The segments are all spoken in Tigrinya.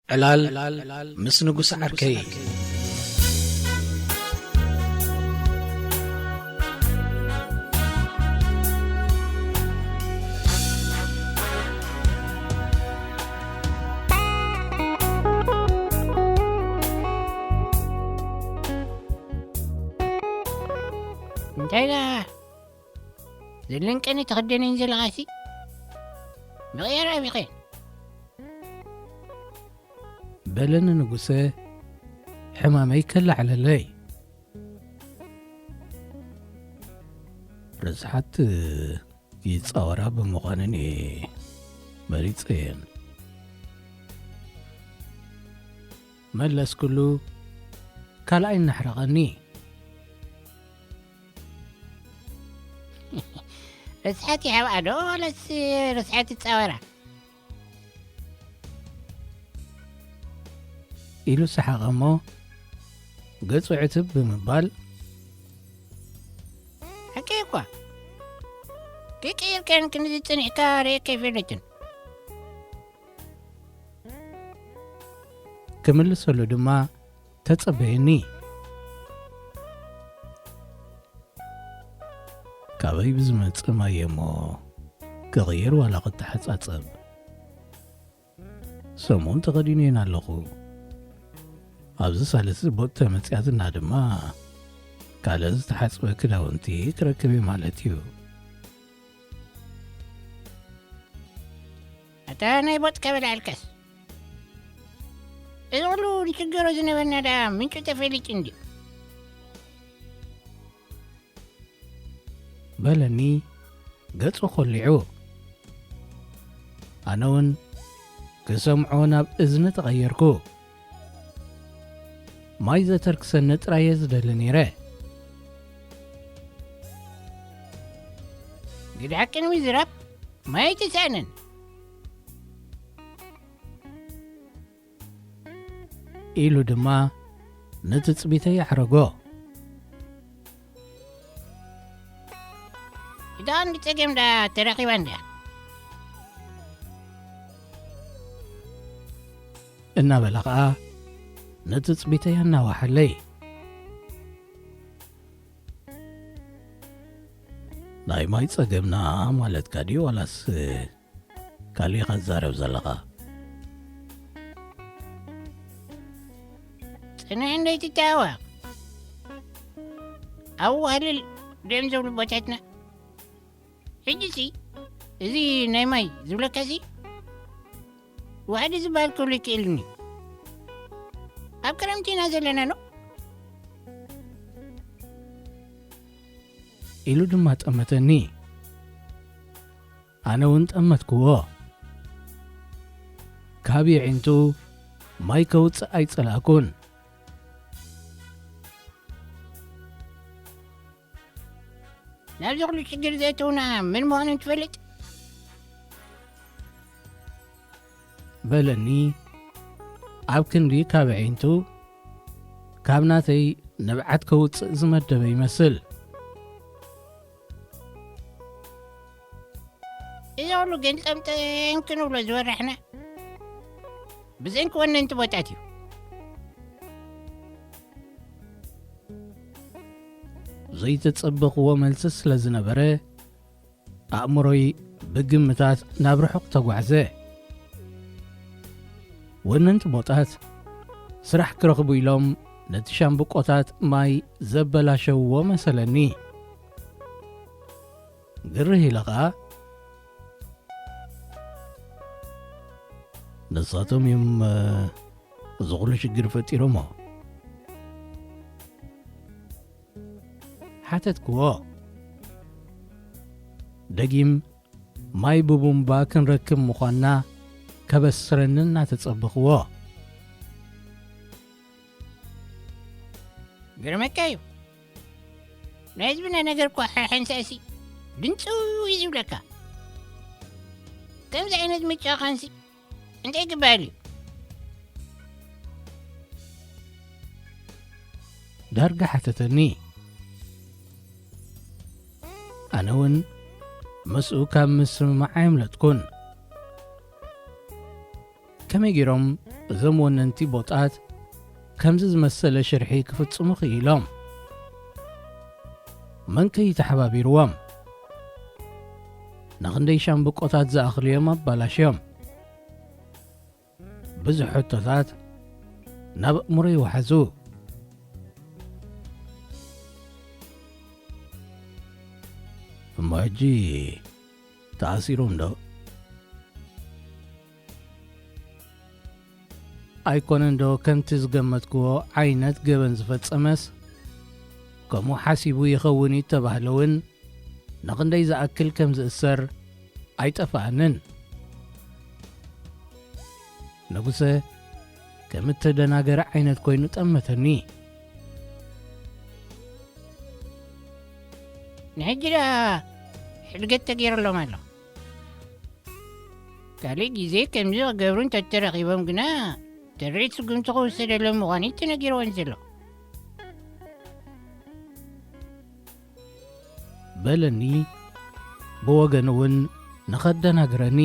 ዕላል ምስ ንጉስ ዓርከይ። እንታይ ደኣ ዘለንቀኒ ተኸደነን ዘለኻሲ? ምቕያር ኣቢኸን። በለኒ ንጉሰ፣ ሕማመይ ከላዕለለይ። ርስሓት ይጻወራ ብምዃነን እየ መሪጸየን። መለስኩሉ፣ ካልኣይ እናሕረቐኒ። ርስሓት ይሃብኣ ዶ ዋላስ ርስሓት ይጻወራ? ኢሉ ሰሓቐ እሞ፣ ገጹ ዕትብ ብምባል፣ ሓቂ እኳ፣ ከይቀየርከን ክንዲ ጸኒሕካ ርእየካ ኣይፈልጥን። ክምልሰሉ ድማ ተጸበየኒ። ካበይ ብዝመጽእ ማይ እሞ ክቕይር ዋላ ክተሓጻጸብ? ሰሙን ተኸዲነን ኣለኹ። ኣብዚ ሳልስቲ ቦጥ ተመጽያትና ድማ ካልእ ዝተሓጽበ ክዳውንቲ ክረክብ እየ ማለት እዩ። ኣታ ናይ ቦጥ ከበላዕልካስ፣ እዚ ኹሉ ንሽገሮ ዝነበርና ደኣ ምንጩ ተፈሊጡ እንድዩ። በለኒ ገጹ ኾሊዑ። ኣነ እውን ክሰምዖ ናብ እዝኒ ተቐየርኩ። ማይ ዘተርክሰኒ ጥራየ ዝደሊ ነይረ። ግዲ ሓቂ ንምዝራብ ማይ ኣይተሳእነን። ኢሉ ድማ ንትጽቢተይ ኣሕረጎ። እታ ቀንዲ ጸገም ደኣ ተረኺባ እንድያ። እናበለ ኸኣ ንትጽቢተይ ኣናዋሓለይ። ናይ ማይ ጸገምና ማለትካ ድዩ ዋላስ ካሊእ ኢኻ ትዛረብ ዘለኻ? ጽንሕ እንዶ ኣይትተሃወቕ። ኣብኡ ሃልል ድዕም ዘብሉ ቦታትና። ሕጂሲ እዚ ናይ ማይ ዝብለካሲ ዋሕዲ ዝበሃል ክህሉ ይክእልኒ። ኣብ ክረምቲ ኢና ዘለና ኖ? ኢሉ ድማ ጠመተኒ። ኣነ እውን ጠመትክዎ። ካብ የዒንቱ ማይ ከውጽእ ኣይጸላእኩን። ናብዚ ኩሉ ሽግር ዘእተውና መን ምዃኖም ትፈልጥ? በለኒ ኣብ ክንዲ ካብ የዒንቱ ካብ ናተይ ንብዓት ከውጽእ ዝመደበ ይመስል። እዚ ኩሉ ገልጠምጠም ክንብሎ ዝወራሕና ብሰንኪ ወነንቲ ቦታት እዩ። ዘይተጸበኽዎ መልሲ ስለ ዝነበረ፣ ኣእምሮይ ብግምታት ናብ ርሑቕ ተጓዕዘ። ወነንቲ ቦጣት ስራሕ ክረኽቡ ኢሎም ነቲ ሻምብቆታት ማይ ዘበላሸውዎ መሰለኒ። ግርህ ኢለ ኸኣ፣ "ንሳቶም እዮም፣ እ፣ እዚ ኹሉ ሽግር ፈጢሮሞ?" ሓተትክዎ። ደጊም ማይ ብቡምባ ክንረክብ ምዃንና ከበስረኒ እናተጸበኽዎ። ግርመካ እዩ። ናይ ህዝብና ነገር እኳ ሓ-፣ ሓንሳእሲ ድንጽው እዩ ዝብለካ። ከምዚ ዓይነት ምጫኻንሲ እንታይ ይግበኣሉ እዩ? ዳርጋ ሓተተኒ። ኣነ እውን ምስኡ ካብ ምስምማዕ ኣየምለጥኩን። ከመይ ገይሮም እዞም ወነንቲ ቦጣት ከምዚ ዝመሰለ ሽርሒ ክፍጽሙ ክኢሎም። መን ከይተሓባቢርዎም? ንኽንደይ ሻምብቆታት ዝኣኽሉ እዮም ኣባላሽዮም? ብዙሕ ሕቶታት ናብ ኣእምሮ ይወሓዙ። እሞ ሕጂ ተኣሲሮም ዶ? ኣይኮነን ዶ ከምቲ ዝገመትክዎ ዓይነት ገበን ዝፈጸመስ ከምኡ ሓሲቡ ይኸውን እዩ ተባህለ እውን ንኽንደይ ዝኣክል ከም ዝእሰር ኣይጠፍኣንን። ንጉሰ ከም እተደናገረ ዓይነት ኮይኑ ጠመተኒ። ንሕጂ ደኣ ሕድገት ተገይሩሎም ኣሎ። ካልእ ግዜ ከምዚ ክገብሩ እንተተረኺቦም ግና፣ ትርኢት ስጉምቲ ክውሰደሎም ምዃኑ እዩ ተነጊርወን ዘሎ። በለኒ፣ ብወገኑ እውን ንኸደናግረኒ።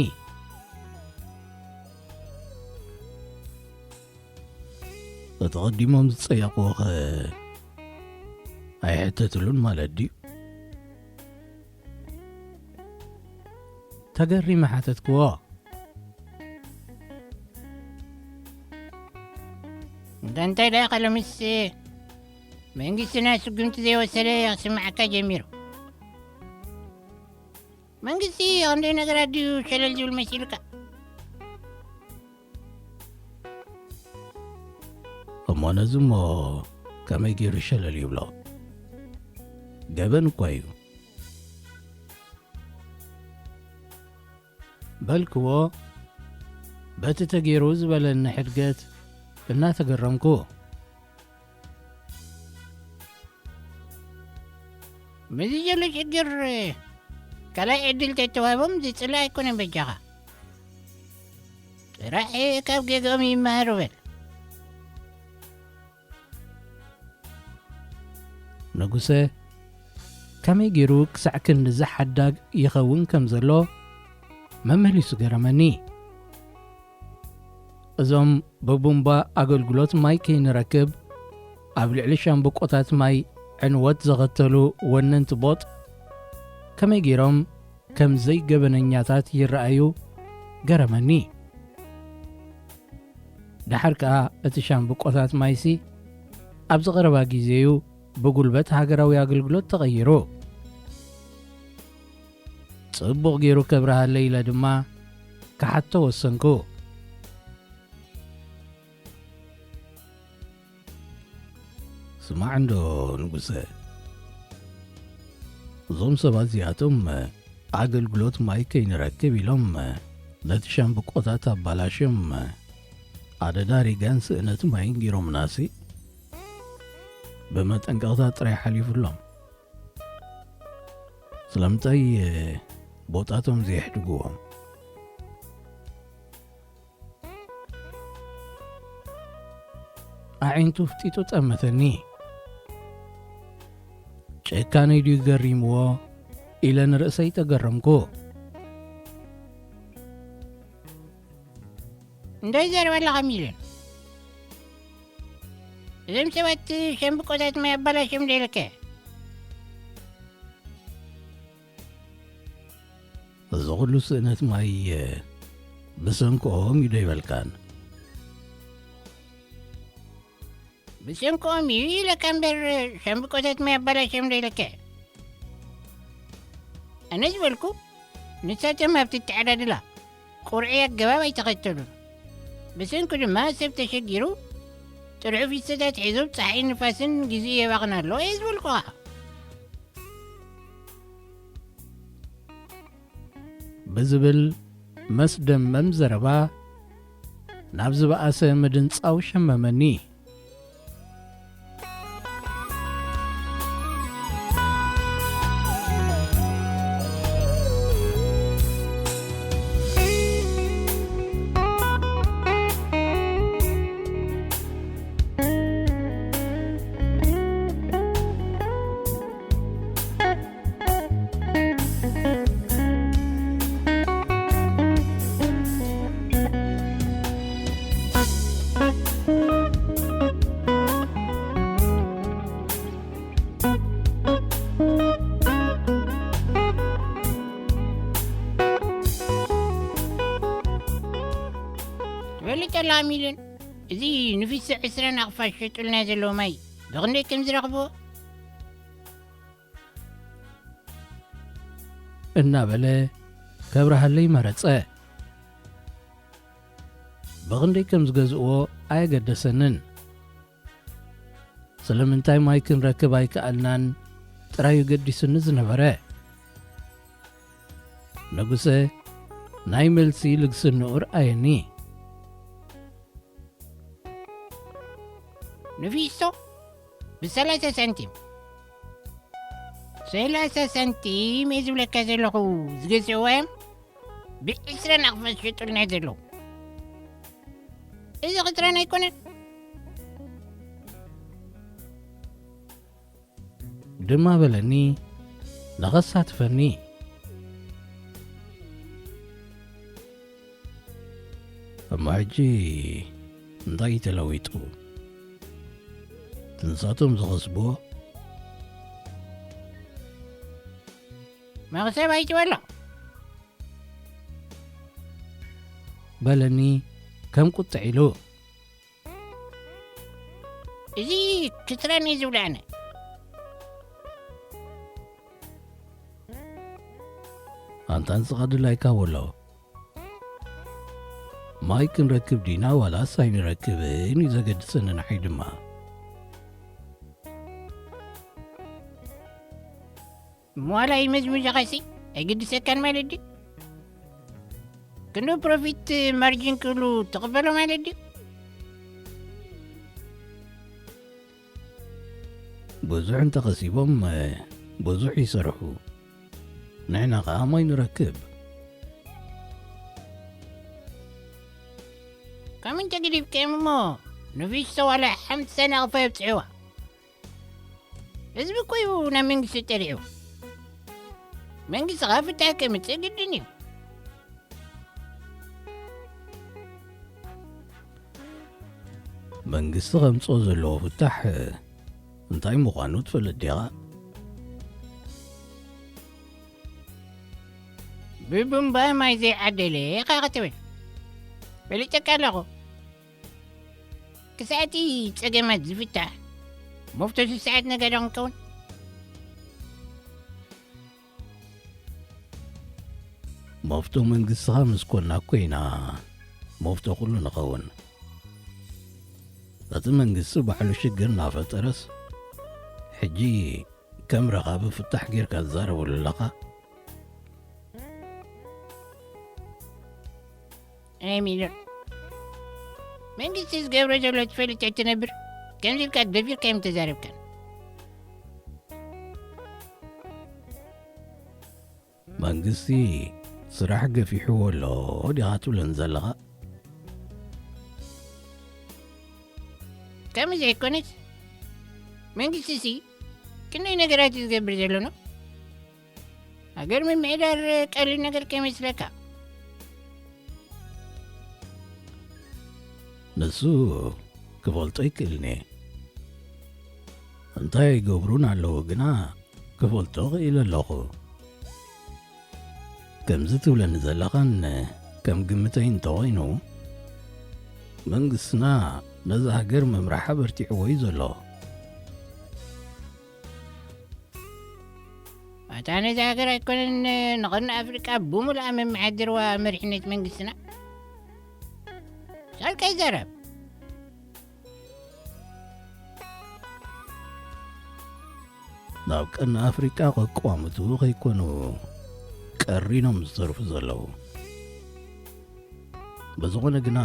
እቲ ቐዲሞም ዝጸየቕዎኸ ኣይሕተትሉን ማለት ድዩ? ተገሪመ ሓተትክዎ። እንተ እንታይ ደኣ ከሎምስ መንግስትና ስጉምቲ ዘይወሰደ ክስምዓካ ጀሚሩ። መንግስቲ ክንደይ ነገራት ድዩ ሸለል ዝብል መሲሉካ? እሞ ነዚ እሞ ከመይ ገይሩ ሸለል ይብሎ? ገበን እኳ እዩ። በልክዎ፣ በቲ ተገይሩ ዝበለኒ ሕድገት እናተገረምኩ። ምስዚ ዘሎ ሽግር ካልኣይ ዕድል ተተዋሂቦም ዝጽላእ ኣይኮነን በጃኻ። ጥራሕ ካብ ጌግኦም ይመሃሩ በል። ንጉሰ ከመይ ገይሩ ክሳዕ ክንድዚ ሓዳግ ይኸውን ከም ዘሎ መመሊሱ ገረመኒ። እዞም ብቡምባ ኣገልግሎት ማይ ከይንረክብ ኣብ ልዕሊ ሻምብቆታት ማይ ዕንወት ዘኸተሉ ወነንቲ ቦጥ ከመይ ገይሮም ከም ዘይገበነኛታት ይረኣዩ ገረመኒ። ደሓር ከኣ እቲ ሻምብቆታት ማይሲ ኣብዚ ቀረባ ግዜ'ዩ ብጉልበት ሃገራዊ ኣገልግሎት ተቐይሩ። ጽቡቕ ገይሩ ከብርሃለይ ኢለ ድማ ክሓቶ ወሰንኩ። ስማዕ እንዶ ንጉሰ፣ እዞም ሰባት እዚኣቶም ኣገልግሎት ማይ ከይንረክብ ኢሎም ነቲ ሻምብቆታት ኣባላሽዮም ኣደዳ ሪጋን ስእነት ማይን ገይሮምናሲ ብመጠንቀቕታ ጥራይ ሓሊፉሎም። ስለምንታይ ቦጣቶም ዘየሕድግዎም? ኣዒንቱ ፍጢጡ ጠመተኒ። ጨካነይ ድዩ ገሪምዎ ኢለ ንርእሰይ ተገረምኩ። እንታይ ዘረባ ኣለኻ ሚልዮን? እዞም ሰባት ሸምብቆታት ማይ ኣባላሽዮም ዶ ኢለካ? እዚ ኹሉ ስእነት ማይ ብሰንክኦም እዩ ዶ ይበልካን? ብሰንክኦም እዩ ኢለካ እምበር ሻምብቆታት ማይ ኣባላሽዮም ዶ ኢለካ? ኣነ ዝበልኩ ንሳቶም ኣብቲ ኣተዓዳድላ ቁርዒ ኣገባብ ኣይተኸተሉን። ብሰንኩ ድማ ሰብ ተሸጊሩ ጥርሑ ፊስተታት ሒዙ ጸሓይን ንፋስን ግዜኡ የባኽን ኣሎ እየ ዝበልኩኻ። ብዝብል መስደመም ዘረባ ናብ ዝበኣሰ ምድንጻው ሸመመኒ። ትፈልጥ ኣለኻ ሚልዮን፣ እዚ ንፊሶ ዕስራ ናቕፋ ዝሸጡልና ዘለዉ ማይ ብኽንደይ ከም ዝረኽብዎ? እናበለ ከብርሃለይ መረጸ። ብኽንደይ ከም ዝገዝእዎ ኣየገደሰንን። ስለምንታይ ማይ ክንረክብ ኣይከኣልናን ጥራዩ ገዲሱኒ ዝነበረ። ንጉሰ ናይ መልሲ ልግስንኡ ርኣየኒ። ንፊሶ ብሰላሳ ሳንቲም፣ ሰላሳ ሳንቲም እየ ዝብለካ ዘለኹ፣ ዝገዝእዋ እዮም ብዕስራ ናቕፋ ዝሸጡልና ዘለዉ። እዚ ኽትረን ኣይኮነን። ድማ በለኒ፣ ንኸሳትፈኒ። እሞ ሕጂ እንታይ ተለዊጡ? ንሳቶም ዝኸስብዎ? መኽሰብ ኣይትበሎ። በለኒ ከም ቁጥዕ ኢሉ። እዚ ክትረን እዩ ዝብለ ኣነ። ኣንታ ንስኻ ድላይካ ወሎ። ማይ ክንረክብ ዲና ዋላስ ኣይንረክብን እዩ ዘገድሰኒ ንዓይ ድማ። ዋላ ይመዝምዘኻሲ ኣይግድሰካን ማለት ድዩ? ክንዲ ፕሮፊት ማርጂን ክብሉ ትቕበሎ ማለት ድዩ? ብዙሕ እንተኸሲቦም፣ ብዙሕ ይሰርሑ። ንሕና ኸኣ ማይ ንረክብ። ከም እንተ ገዲፍካዮም እሞ ንፊሶ ዋላ ሓምሳ ናቕፋ የብጽሕዋ። ህዝቢ እኮ እዩ ናብ መንግስቲ ጠሊዑ። መንግስቲ ኸኣ ፍታሕ ከምጽእ ግድን እዩ። መንግስቲ ከምጽኦ ዘለዎ ፍታሕ እንታይ ምዃኑ ትፈልጥ ዲኻ? ብቡምባ ማይ ዘይዓደለ ኢኻ ክትብል ፈሊጠካ ኣለኹ። ክሳዕ እቲ ጸገማት ዝፍታሕ መፍቶ ስስዓት ነጋዶ ክንከውን። መፍቶ መንግስትኻ ምስ ኮና እኮ ኢና መፍቶ ኩሉ ንኸውን። እቲ መንግስቲ ባዕሉ ሽግር እናፈጠረስ ሕጂ ከም ረኻቢ ፍታሕ ጌርካ ትዛረበሉ ኣለኻ? ኣይ ሚልዮን፣ መንግስቲ ዝገብሮ ዘሎ ትፈልጥ ኣይትነብር። ከምዚ ኢልካ ደፊርካ እዮም ተዛረብካን። መንግስቲ ስራሕ ገፊሕዎ ኣሎ ዲኻ ትብለኒ ዘለኻ? ከምኡ ዘይኮነስ መንግስቲ ሲ ክንደይ ነገራት እዩ ዝገብር ዘሎ ነው? ሃገር ምምሕዳር ቀሊል ነገር ከይመስለካ። ንሱ ክፈልጦ ይክእልኒ። እንታይ ይገብሩን ኣለዉ ግና ክፈልጦ ክኢለ ኣለኹ። ከምዚ ትብለኒ ዘለኻን ከም ግምተይ እንተኾይኑ፣ መንግስትና ነዛ ሃገር ምምራሕ ኣበርቲዕዎ እዩ ዘሎ። ኣታ ነዚ ሃገር ኣይኮነን ንቐርኒ ኣፍሪቃ ብምሉኣ መመሓድርዋ መሪሕነት መንግስትና። ሳልካ ይዛረብ። ናብ ቀርኒ ኣፍሪቃ ከቋምቱ ከይኮኑ ቀሪኖም ዝተርፉ ዘለዉ። ብዝኾነ ግና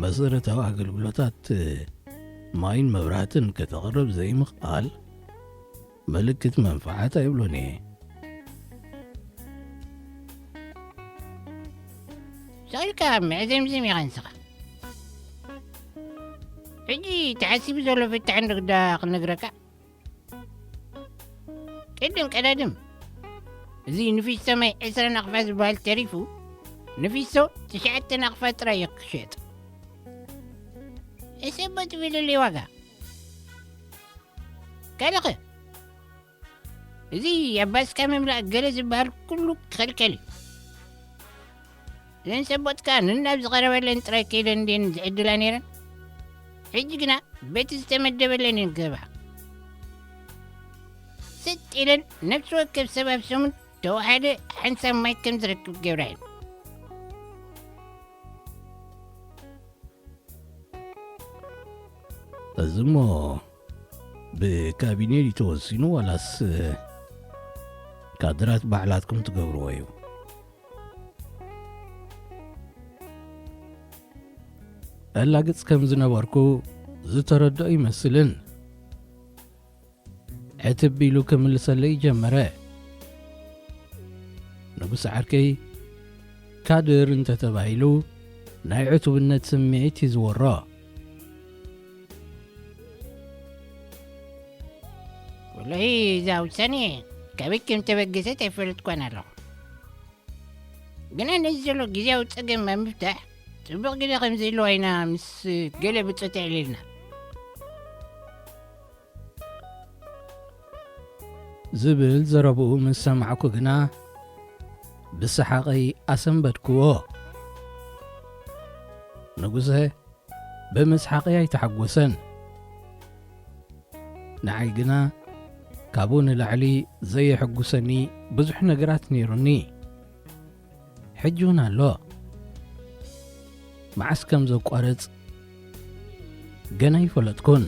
መሰረታዊ ኣገልግሎታት ማይን መብራህትን ከተቕርብ ዘይምኽኣል ምልክት መንፍዓት ኣይብሎን እየ። ሳልካ መዕዘምዝም ኢኻ ንስኻ። ሕጂ ተሓሲቡ ዘሎ ፍታሕ እንዶ ግዳ ክነግረካ። ቅድም ቀዳድም፣ እዚ ንፊሶ ማይ ዕስራ ናቕፋ ዝበሃል ተሪፉ፣ ንፊሶ ትሽዓተ ናቕፋ ጥራይ እዩ ክሸጥ። ሕሰቦ ትብልለይ ዋጋ። ካልእኸ፣ እዚ ኣባስካ ምምላእ ገለ ዝበሃል ኩሉ ክኸልከል እዩ። እዘን ሰቦት ከኣ ነናብ ዝቐረበለን ጥራይ ከይደን እንድየን ዝዕድላ ነይረን። ሕጂ ግና በቲ ዝተመደበለን እየን ክህባ። ስጥ ኢለን ነፍሲ ወከፍ ሰብ ኣብ ሰሙን ተወሓደ ሓንሳብ ማይ ከም ዝረክብ ገብራ እየን። እዚ እሞ ብካቢኔ ድዩ ተወሲኑ ዋላስ ካድራት ባዕላትኩም ትገብርዎ እዩ? እላግጽ ከም ዝነበርኩ ዝተረድኦ ይመስልን። ዕትብ ኢሉ ክምልሰለይ ጀመረ። ንጉስ ዓርከይ፣ ካድር እንተ ተባሂሉ ናይ ዕቱብነት ስምዒት ይዝወሮ። ወላሂ እዛ ውሳኔ ካበይ ከም ተበገሰት ኣይፈልጥኳን ኣለኹ። ግና ነዚ ዘሎ ግዜያዊ ጸገም ኣብ ምፍታሕ ጽቡቕ ግዜ ከም ዝህልዋ ኢና ምስ ገለ ብጾት ኣዕሊልና። ዝብል ዘረብኡ ምስ ሰማዕኩ ግና ብሰሓቐይ ኣሰንበድክዎ። ንጉሰ ብምስሓቐይ ኣይተሓጎሰን። ንዓይ ግና ካብኡ ንላዕሊ ዘየሐጉሰኒ ብዙሕ ነገራት ነይሩኒ። ሕጂ እውን ኣሎ። መዓስ ከም ዘቋርጽ ገና ኣይፈለጥኩን።